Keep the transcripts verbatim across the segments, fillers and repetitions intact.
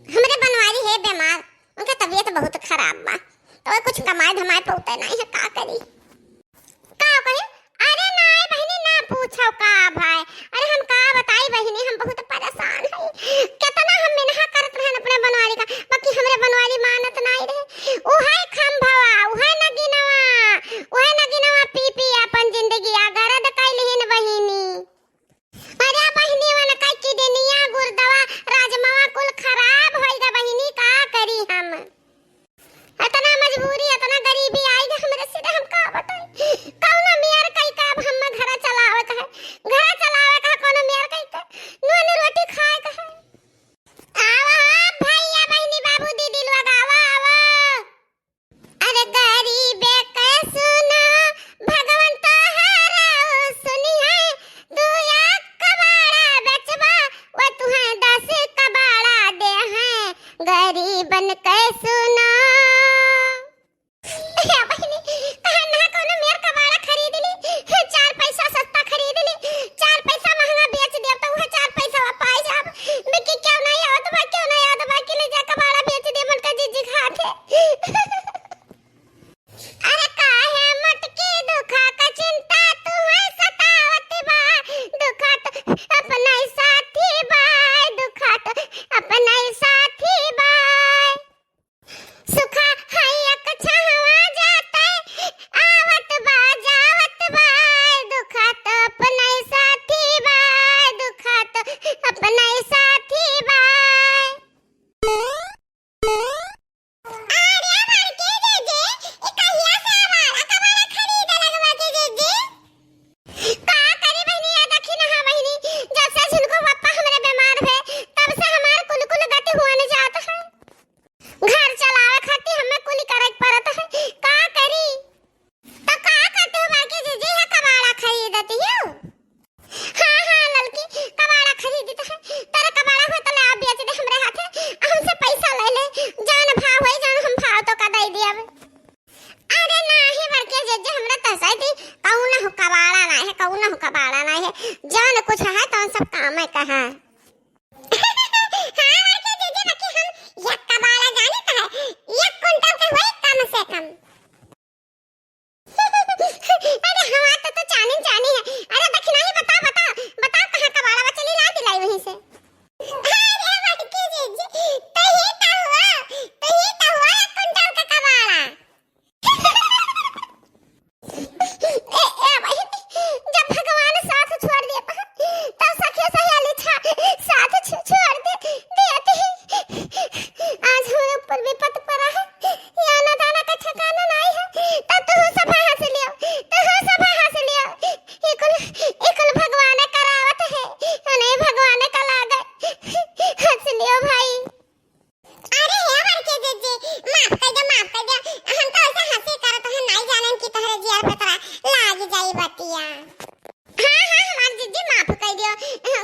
हमरे बनवारी है बीमार, उनका तबीयत बहुत खराब बा, तो वो कुछ कमाए धमाए पौते नहीं है, का करी? का कही? अरे नाय बहिनी, ना पूछो का भाई। अरे हम का बताई बहिनी, हम बहुत परेशान हई। केतना हम मेनहा करत रहन अपने बनवारी का, बाकी हमरे बनवारी मानत नाय रहे। उहे खंभवा, उहे नगिनवा, उहे नगिनवा पी पी अपन जिंदगिया गरद कइलिहिन बहिनी। अरे बहिनी, उनका किडनिया, गुर्दवा, राजमवा कुल खराब होइगा बहिनी, का करी हम? इतना मजबूरी, इतना गरीबी आइगा हमरे सिरे, हम का बताई? कौनो मेर कई का अब हम घरा चलावे का है, घरा चलावे का है, कौनो मेर कई का नून रोटी खाए का है। आवा भैया, बहिनी, बाबू, दीदी लोग, आवा, आवा। अरे गरीबे के सुना, भगवान तोहरा सुनी है, दू एक कबाड़ा बेचबा, वो तुहे दस कबाड़ा दे हैं, गरीबन के सुना। ए बहिनी, कहा ना कौनो मेर कबाड़ा खरीद ली, चार पैसा सस्ता खरीद ली, चार पैसा महंगा बेच देब, तो उहे चार पैसा पाई जाब। बिकी क्यों नहीं आवत बा, क्यों नहीं आवत बा, कि ले जा कबाड़ा बेच देब, उनका जिज्जी खात है। अरे काहे मटकी दुखा का चिंता तुहे सतावत बा, दुखा तो अपना ही साथी बा, दुखा तो अपना ही साथी बा। सुखा है एक छहवा जाते, आवत बा, जावत बा, दुखा तो अपना ही साथी बा, दुखा तो अपना ही साथी बा। अरे बड़के जीजी, ई कहिया से हमारा कबाड़ा खरीदे लगवा के जीजी? का करी बहिनी, ये देखी ना, हाँ बहिनी, जब से झुनको पप्पा हमरे बीमार भे, तब से हमार कुल कुल गति हुअन जात है। घर चलावे खातिर हमें कुल करे के पड़त है, का करी? तो का करते हो बड़के जीजी, ये कबाड़ा खरीदती हो? हाँ, हाँ, ललकी, कबाड़ा खरीदित है। तेरे कबाड़ा हो तो ले आ, बेच दे हमरे हाथे, हमसे पैसा ले ले, जौन भाव होई, जौन हम भाव तो का दे दिया। अरे नाही बड़के जीजी, हमरा तसै थी, कौन हो कबाड़ा ना है, कौन हो कबाड़ा ना है, जौन कुछ है तो सब काम है कहा। हाँ बड़के जीजी, बाकी हम एक कबाड़ा जानी तो है, एक कुंटल के होई कम से कम। अरे हमार तो, तो चानी चानी है। अरे दखिनाही बता, बता, बता कहाँ कबाड़ा बा, चली ला दिलाई वहीं से। अरे बड़की जीजी, तू ही तो हुआ, तू ही तो हुआ एक कुंटल का कबाड़ा। ए, ए भाई, जब भगवान साथ छोड़ दिया था, तब सखी सहेली छा-, साथ छ-, छोड़ दे, दिया थी। आज हमारे ऊपर विपत पड़ा है। ये आना जाना का ठिकाना नाई है, तो तू सब हंस लियो, तू सब हंस लियो। ई कुल, ई कुल भगवान करावत है, अने भगवान का लागे। हंस लियो भाई। अरे हे बड़के जीजी, माफ कर दे, माफ कर दे। हम तो ऐसे हंसी करत है, नाई जानन कि तोहरे जियर पे तोरा लाग जाई बतिया। हाँ, हाँ, हमार जीजी माफ कर दियो,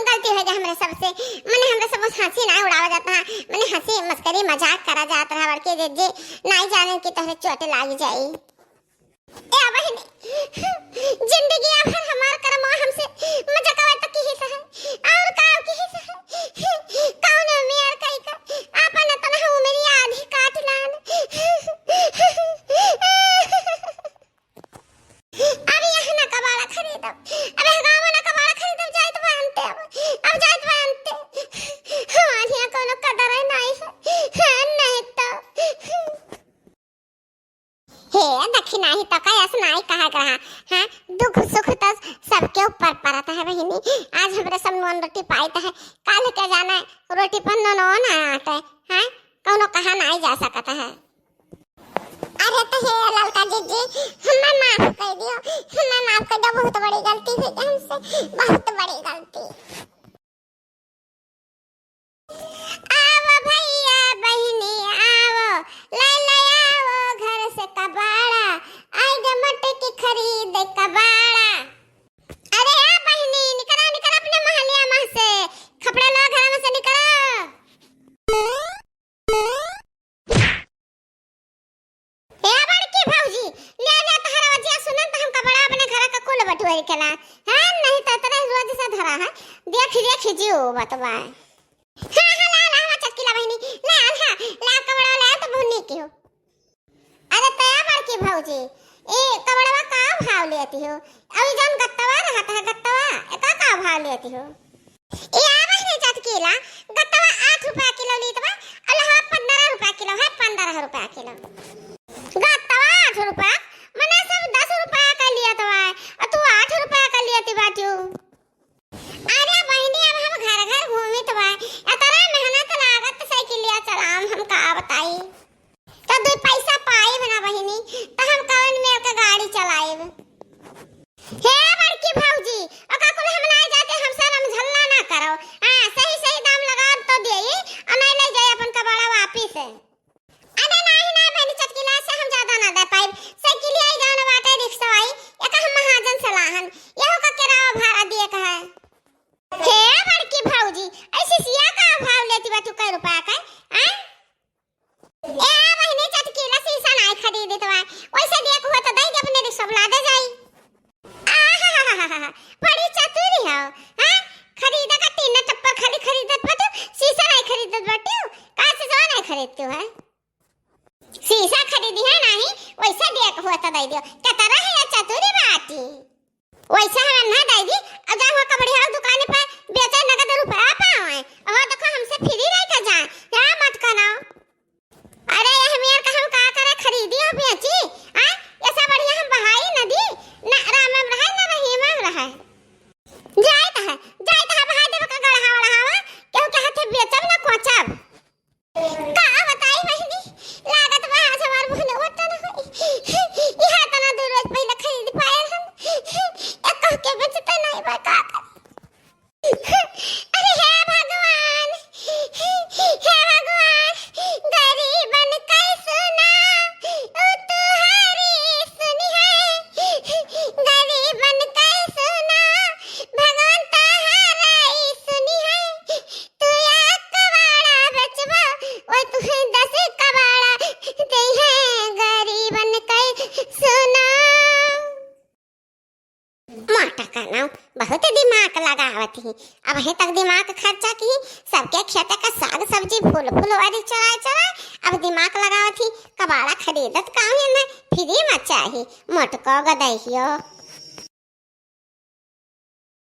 गलती हो गया हमरे सबसे। मने हमरे सब हंसी ना उड़ावा जाता है, मने हंसी मस्करी मजाक करा जात रहा बड़के जीजी, नाई जाने कि तोहरे चोट लाग जाई। ए बहिनी, जिंदगी भर हमार करमवा हमसे मजाकवा तो किहित है, और का किहित है? कौन मेर कई का आपन इतना उमरिया आधी काट लान। अब यहाँ ना कबाड़ा खरीदब, अब यहाँ गाँव ना कबाड़ा खरीदब, जाइत बा अंते, अब, अब जाइत बा अंते। हमार यहाँ कौनो कदर नहीं है, हाँ, नहीं तो। हे दखिनाही तो का अस नाई कहा रहा, हाँ, दुख सुख तो सबके ऊपर पड़त है बहिनी। आज हमरे सब नून रोटी पाइत है, काल के जाना रोटी पर नून ना आटे, हाँ, कौनो कहा नाई जा सकत है। अरे तो हे ललका जीजी, हमें माफ कर दियो, हमें माफ कर दो, बहुत बड़ी गलती हुई हमसे, बहुत बड़ी गलती। आव भैया बहिनी आव, ले ले आव घर से कबाड़ा, आई गे मटकी खरीद कबाड़ा। अरे आ बहिनी, निकरा, निकरा अपने महलिया में से, खपड़ा लो घर में से निकरा। ए बड़की भौजी, ले ले तोहरा वजिया सुनन त हम कपड़ा अपने घर का कुल बटुआरी के ला। हाँ, नहीं तो इतना रोज से धरा है। देख, देख जियो बतवा। हाँ, हाँ, ला, ला, ला, चटकी ला बहिनी। ला, भौजी, ए कबड़वा का भाव लेती हो? अउर जौन गत्तवा रहत है, गत्तवा, एका का भाव लेती हो? ए आ बहिनी चटकीला, गत्तवा आठ रुपया किलो लेत बा, अउर हवा पन्द्रह रुपया किलो है, पन्द्रह रुपया किलो। गत्तवा आठ रुपया, मने सब दस रुपया का लेत बा, अउर तू आठ रुपया का लेती बाटू। अरे बहिनी, अब हम घर घर घूमित बा, एतना मेहनत लागत साइकिलिया चलाम, हम का बताई। तो दुई पैसा पाइब ना बहिनी, तो हम कवन मेर के गाड़ी चलाइब? हे बड़की भौजी, ओका कुल हम नाई जाते, हमसे रमझल्ला ना करो। हाँ, सही सही दाम लगाओ तो देई, अउर नाई ले जाई अपन कबाड़ा वापिस। अरे नाही ना बहिनी चटकीला, से हम ज्यादा ना दे पाइब। साइकिलिया आई जौन बाटे रिक्शा आई, एका हम महाजन से लाहन, यहू का किराया भाड़ा दिए का है। हे बड़की भौजी, ऐसी सिया का भाव लेती बा तू, कै रुपया का? आय? ए बहिनी चटकीला, शीशा नाई खरीदत बा, वैसे दिए को होता दई दे, अपने रिक्शा बुला दे जाई। आहाहाहा, बड़ी चतुरी हो, हाँ? खरीदा का टीना टप्पर खाली खरीदत बाटू, शीशा नाई खरीदत बाटू, का शीशा नाई खरीदतू है? शीशा खरीदी है नाही, वैसे दिए को होता दई दियो, केतना है ये चतुरी बाटी। वैसे हम ना दई दी, अब जा हुआ कबड़िया दुकान पे बेचे नगद रुपया पावे, और देखो हमसे फ्री रह के जाए, क्या मत करो। अरे ये मेर का हम का करे, खरीदी हो बेची, हाँ? ऐसा बढ़िया हम बहाई न दी, ना राम में रहे, ना रहीम में रहे। जाइत है, जाइत है, बहा देब का गढ़ा वढ़ावा, केहू के हाथे बेचब ना कोचब। का बताई बहिनी, लागत बा आज हमार मुँह न वटन होई। इहा तना दू रोज पहिले खरीद पायल हम, एक कह के बेचते नहीं बा, का करी? अरे हे भगवान, हे भगवान, गरीबन कै सुना, उ तुहारी सुनी है। गरीबन कै सुना, भगवान तहारा ई सुनी है। तू या कबाड़ा बेचबा, वो तुहे दस कबाड़ा दे है, गरीबन कै सुना। माटा का नाम बहुत दिमाग लगावत ही। अबहीं तक दिमाग खर्चा की, सबके खेते का साग सब्जी फूल फुलवारी चराए चराए, अब दिमाग लगावत ही। कबाड़ा खरीदत काम है ना, फ्री में चाही। मोटको गदहियो।